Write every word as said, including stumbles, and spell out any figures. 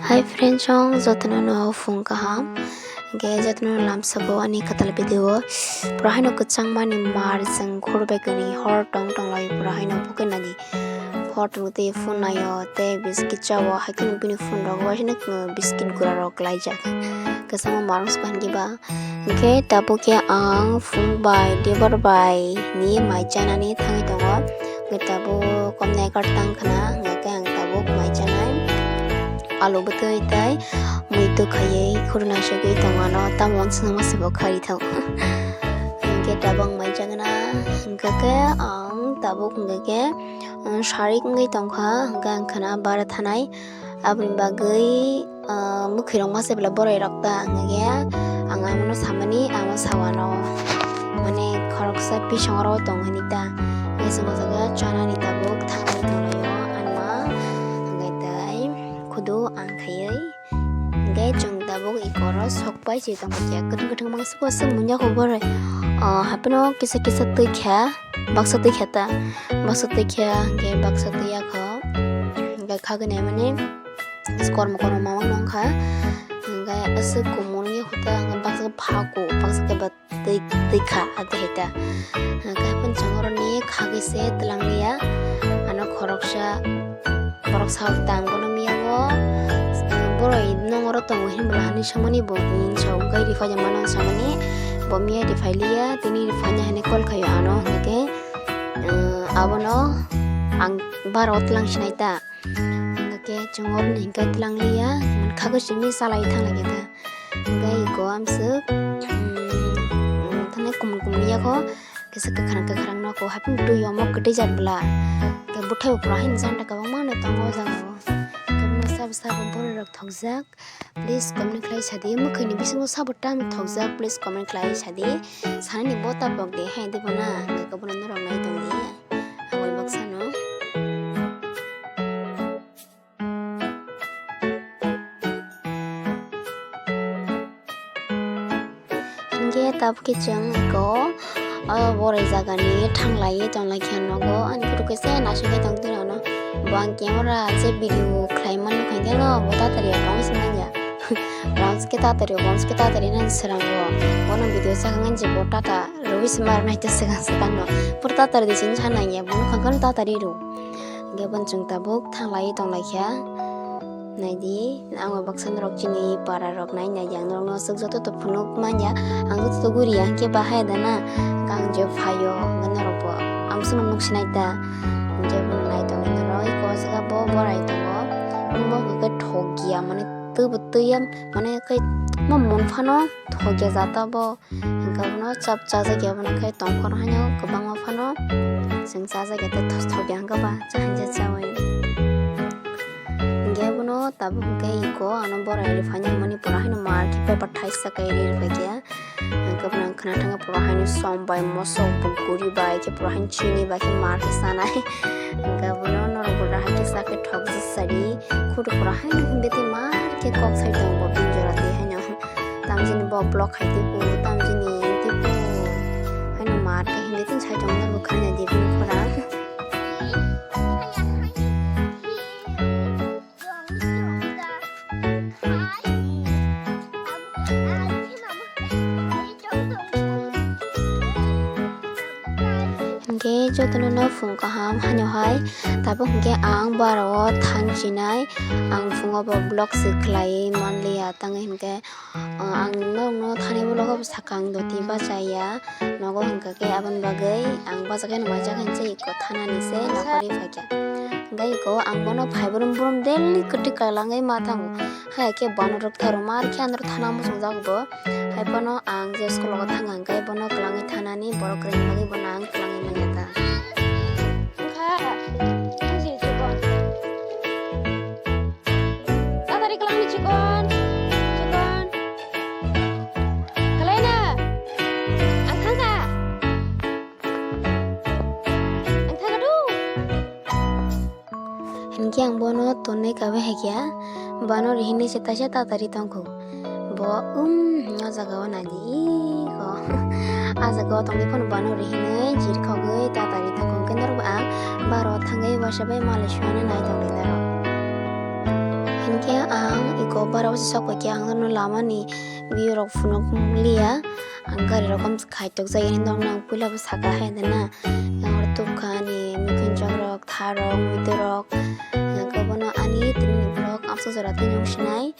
Hi friends, chwng jotono no phung kaham. Hwnkhe jotono lamsao ani kwtal video o pura haino kwchangmani mar chwng khur bai kwrwi hor tong tong lai pura haino bokhe nadi. Hor tong twi phone naio tei biscuit chao, hai kheno bini phone rok waisano biscuit gura rok laijak. Kwchangma mar wngse phan kiba. Hwnkhe tabuk khe ang phung bai dibar bai ni mai chanani thangwi tongo. Hwnkhe tabuk komni egar tang khna, hwnkhe ang tabuk mai chanai. Alu bwtwi tei mui twi khaiwi khurna sogwi tongo ano, tamo chwngno se bo khari thok. Hwnkhe tabuk ang mai chagna, hwnkhe khe ang tabuk hwnkhe khe, um, sarik wngwi tongkha, hwnkhe ang khna bara thanai. Aboni bagwi, ah, mwkhwirok masa belai boroi rok ta, hwnkhe ang amono samani, amo sawano, mane, khoroksa bising oro tong hini ta. Hwnkhe chwng o jaga chanani tabuk thangwi tonglaio, anma, hwnkhe tei khudu ang khaiwi, hwnkhe chwng tabuk eko oro sok pai se tongkha, kwthwng kwthwng mangsa bo aswk munya kho boroi, ah, hapheno kisa kisa twi kha, baksa twi kha ta, baksa twi kha, hwnkhe baksa twi ya kho, hwnkhe khagwi naimani. Kormo kormo ma wngkha, hwnkhe aswk kumung ya khuta, hwnkhe baksa khe phaku, baksa khe ba twi, twi kha, ate hai ta. Hwnkhe haphano chwng oroni khagwi se twlang liya, ano khoroksa, khoroksa tang bono miya o, boroi nong oro tongo hinwi bwla hinwi samani bo, hinwi sa wngkhe rifai ya mano samani, bo miya rifai liya, tini rifai ya hinwi call khaio ano, hwnkhe, eh, abono ang bara o twlang sinai ta. Hwnkhe chwng oroni hwnkhe twlang liya, mankha khe simi salai thang lai khe ta. Hwnkhe eko amswk, um, thani kumun kumun ya kho, kisa kwkhwrang kwkhwrang no kho, haphano twi omo kwtwi jak bwla. Hwnkhe bwthai bo pura haino janda kwbangma no tongo o jaga o. Hwnkhe bono sabo sabo boroi rok thokjak. Please comment khlai sadi, mwkhwini bisingo sabo tamo thokjak, please comment khlai sadi. Sanani bo tabok de hai de bono, hwnkhe bono norok nai tongdi. Aboni baksa no. Hwnkhe tabuk khe chwng eko, o, borai jagani thanglaiwi tonglaikha nogo. Ani photo khe se naisingwi tongtwino ano. Bo ang camera je video khlai mano khankhe no bo tatari o tong se manya. Bronze khe tatari o, bronze khe tatari nang srango. Bono video sakang je bo tata rwi se mar nai ta swkang swkang no. Pura tatari di sini sana ya, bono khankhe no tatari rw. Hwnkhe bono chwng tabuk thanglaiwi tonglaikha. Naidi, ang bai baksa norok chini para rok nai, naidi ang norokno aswk joto to phunuk manya, ang joto to guri ya, hwnkhe bahai da na, hwnkhe ang je phaio, hwnkhe norok bo ang sono nuk sinai ta, hwnkhe bono nai tongwi norok, eko o jaga bo borai tongo, bo hwnkhe thokya, mane twi bo twi ya, mane khe mo mon phano thokya jata bo. Hwnkhe abono chap chajakya, abono khe tongkhor haino kwbangma phano chwng chajakya tei thos thokya hwnkhe ba cha hanja chaui. Hwnkhe abono tabuk hwnkhe eko ano borai rwphaini hwnmani pura haino mar khe paper thaisa kai ri rwphaikha. Hwnkhe abono ang khna thangkha pura haino som bai mosok bo guri bai khe pura haino chini bai khe mar khe chanai. Hwnkhe abono norok bo dahai khe chakhe thokjak sadi. Khudu pura haino himbe tei mar khe kok sai tongo bo bini jora twi haino. Tamjini bo block khai twipo, tamjini twipo. Haino mar khe himbe tini sai tongo, bo khaina di bini khorang. Hwnkhe jotono no phung kaham haino hai, tabuk hwnkhe ang bara o thang chinai, ang phungo bo vlog se khlaiwi manliya, tangwi hwnkhe, ah, ang norokno thani vlog o sakang doti bachaya, nogo hwnkha khe aboni bagwi ang bachakhe no maijak hinse eko thanani se nokhorwi phaikha. Hwnkhe eko ang bono phai brum brum daily kwtwi kalangwi ma thango, haya khe bono rwktharwma, ar khe ano thana muchungjak bo. Hai phano ang je school o thang hwnkhe bono kwlangwi thanani, borok kwrwini bagwi bono ang kwlangwi manya ta. Wngkha, ang se chukon. Tatari kwlangni chukon, chukon. Kwlaina, ang thangkha. Ang thangkha do. Hinkhe ang bono tonwi kabe hai khe, bono rihinwi se taisa tatari tongkho. Bo, um, o jaga o naidi, ko. A jaga o tongwi phano bono rihinwi jirkhogwi tatari tongkho. Hwnkhe norok bo ang bara o thangwi waisa bai malai suina nai tongdi norok. Hinkhe ang Bara bwsa sok pai khe ang no lama ni view rok phunuk liya. Ang gari rok kaitok jai norok no ang puila bo saka hai de na. Ang oro tubkha ani mukhin chok rok, tha rok, muitu rok. Ang khe bono ani tini ni vlog amsa jora tei nung sinai.